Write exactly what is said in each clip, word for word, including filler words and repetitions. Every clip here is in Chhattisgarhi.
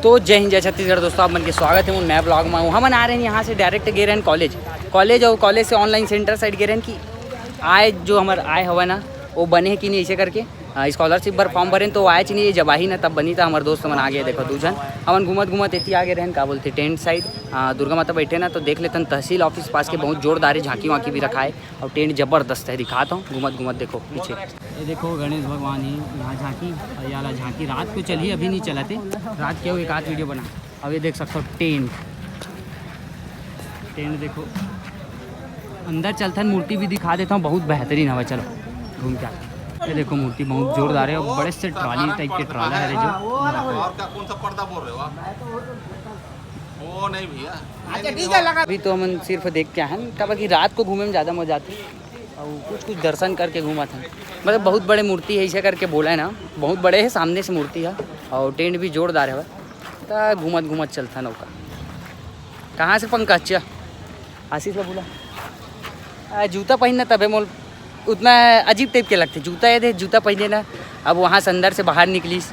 तो जय हिंद, जय छत्तीसगढ़ दोस्तों, आप मन के स्वागत हे मोर नया ब्लॉग में। हमन आ रहे हैं यहाँ से, डायरेक्ट गे रहे हैं कॉलेज, कॉलेज और कॉलेज से ऑनलाइन सेंटर साइड गे रहे हैं कि आय जो हमर आय हवय ना, वो बने हे कि नहीं, ऐसे करके स्कॉलरशिप बर फॉर्म भरे तो आयच नहीं, ये जब आही ना तब बनी। त हमर दोस्त मन आ गए, देखो दू झन। हमन घूमत घूमत एती आ गए रहन, का बोलते, टेंट साइड, दुर्गा माता बैठे ना, तो देख लेतन तहसील ऑफिस पास के बहुत जोरदार हे, झांकी वांकी भी रखा है और टेंट जबरदस्त है। दिखाता हूँ घूमत घूमत, देखो पीछे, ये देखो गणेश भगवान ही यहाँ झांकी, और ये वाला झांकी रात को चली, अभी नहीं चलाते, रात के एक आध वीडियो बना। अब ये देख सकते हो टेंट, टेंट देखो, अंदर चलथन, मूर्ति भी दिखा देता हूँ, बहुत बेहतरीन हवा। चलो घूम के आते। ये देखो मूर्ति बहुत जोरदार है और बड़े से ट्राली टाइप के ट्राला है जो। और क्या, कौन सा पर्दा बोल रहे हो आप? वो नहीं भैया। अच्छा, ठीक है, लगा। अभी तो हमन सिर्फ देख के आए हैं, काबर कि रात को घूमे में ज़्यादा मजा आती है। और कुछ कुछ दर्शन करके घूमत हैं, मतलब बहुत बड़े मूर्ति है, ऐसे करके बोला है ना, बहुत बड़े है, सामने से मूर्ति है और टेंट भी जोरदार है। त घूमत घूमत चलथन ओका। कहाँ से पंकज? आशीष ला बोला। आ, जूता पहनना तबे मोल उतना अजीब टाइप के लगते। जूता ये दे, जूता पहने ना, अब वहाँ से अंदर से बाहर निकलिस,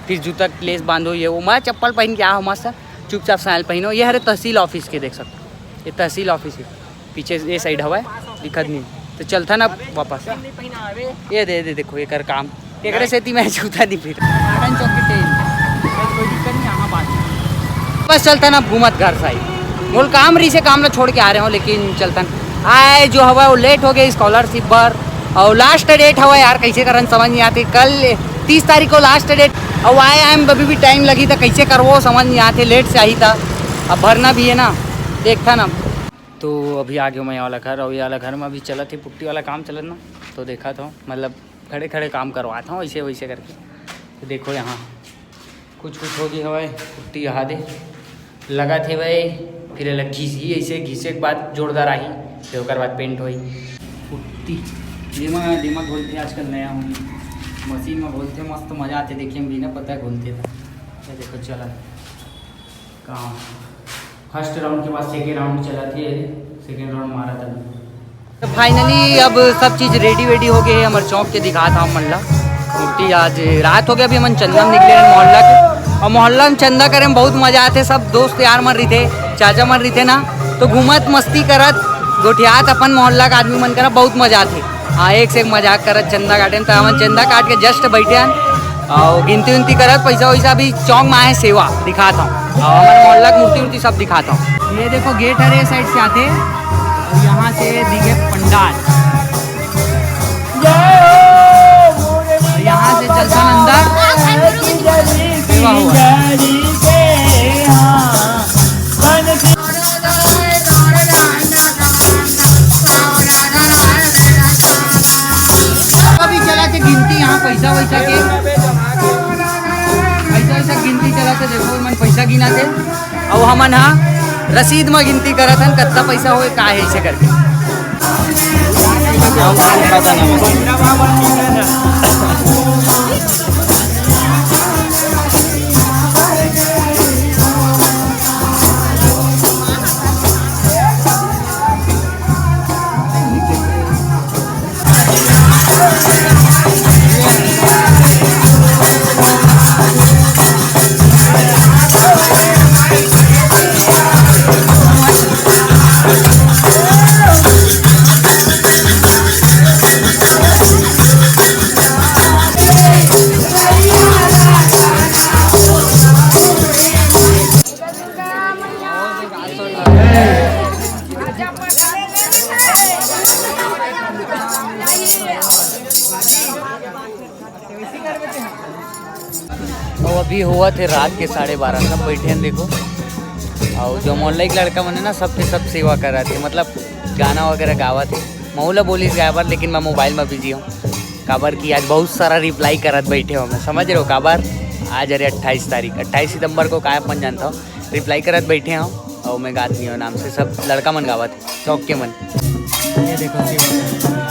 फिर जूता लेस बांधो, ये वो। मैं चप्पल पहन के आ हूँ मस्त, चुपचाप सैंडल पहनो। ये हरे तहसील ऑफिस के, देख सकते, ये तहसील ऑफिस है, पीछे ये साइड हवा है, दिखत नहीं। तो चलथन अब वापस। ये दे, दे, देखो एकर काम, एकरे सेती मैं जूता नहीं पहन। गार्डन चौक के टेंट, कोई दिक्कत नहीं, यहाँ बात। बस चलथन अब घूमत घर साइड। मोल काम रही से काम ला छोड़ के आ रहे हो, लेकिन चलथन। आय जो हवा वो लेट हो गए स्कॉलरशिप बर, और लास्ट डेट हवा यार, कैसे करन समझ नहीं आती। कल तीस तारीख को लास्ट डेट, और आय आय में अभी भी टाइम लगी, तो कैसे करवो समझ नहीं आते, लेट से आई था। अब भरना भी है ना, देखथन अब। तो अभी आ गयो मैं ये वाला घर, और ये वाला घर में अभी चलत ही पुट्टी वाला काम चलत ना, तो देखा था, मतलब खड़े खड़े काम करवात हूँ ऐसे वैसे करके। तो देखो यहाँ कुछ कुछ हो गई हवय, पुट्टी यहाँ दे लगत हे भाई, फिर एला घिसही, ऐसे घिसे के बाद जोरदार आही, फिर ओकर बाद पेंट होही। पुट्टी जेमा, जेमा घोलथे आजकल नया होही, मशीन में घोलथे, मस्त मजा आथे देखे में भी ना, पता है घोलथे तो। ये देखो चला कहाँ फर्स्ट राउंड के बाद सेकेंड राउंड चलत हे, सेकेंड राउंड मारत अभी। तो फाइनली अब सब चीज़ रेडी वेडी हो गए है। हमर चौक के दिखात हँव आप मन ला। मूर्ति आज रात हो गया, अभी हमन चंदा में निकले हैं मोहल्ला के, और मोहल्ला में चंदा करे में बहुत मजा आथे। सब दोस्त यार मन रहिथे, चाचा मन रहिथे ना, तो घूमत मस्ती करत गोठियात अपन मोहल्ला के आदमी मन करा बहुत मजा आथे। हाँ, एक से एक मजाक करत चंदा काटे, तो हमन चंदा काट के जस्ट बैठे हन। और गिनती उनती करत, पैसा वैसा भी चौक में आए, सेवा दिखात हँव, और हमर मोहल्ला के मूर्ति उर्ति सब दिखात हँव। ये देखो गेट हरे, साइड से आथे, और यहाँ से दिखे पंडाल, और यहाँ से चलथन अंदर। सेवा हुआ। अभी चला थे गिनती यहाँ पैसा वैसा के, पैसा वैसा गिनती चला थे। देखो मन पैसा गिना थे, अउ हमन हा रसीद म गिनती करत हन कत्ता पैसा होए का है इसे करके। अउ अभी होवत हे रात के साढ़े बारह, सब बैठे हैं देखो। अउ जो मोहल्ला के लड़का मन हे ना, सबके सब सेवा करत हे, मतलब गाना वगैरह गावत हे। महू ला बोलिस गाय बर, लेकिन मैं मोबाइल में बिजी हूँ, काबर कि आज बहुत सारा रिप्लाई करत बैठे हूँ मैं, समझ रहे हो काबर? आज अरे अट्ठाईस तारीख, अट्ठाईस सितंबर को काय अपन जानता हो, रिप्लाई करत बैठे हूँ। अउ मैं गात नहीं हूँ नाम से, सब लड़का मन गावत हे, चौक के मन। ये देखो सेवा।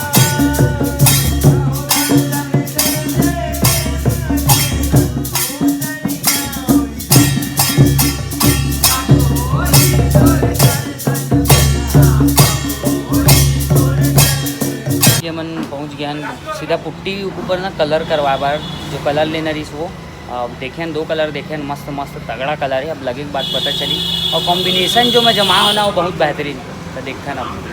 ये मन पहुँच गए हैं सीधा पुट्टी ऊपर ना, कलर करवा बर जो कलर लेना रहिस वो, अब देखेन, दो कलर देखेन, मस्त मस्त तगड़ा कलर हे। अब लगे के बाद पता चली, और कॉम्बिनेशन जो मैं जमा होना वो बहुत बेहतरीन। तो देखन अब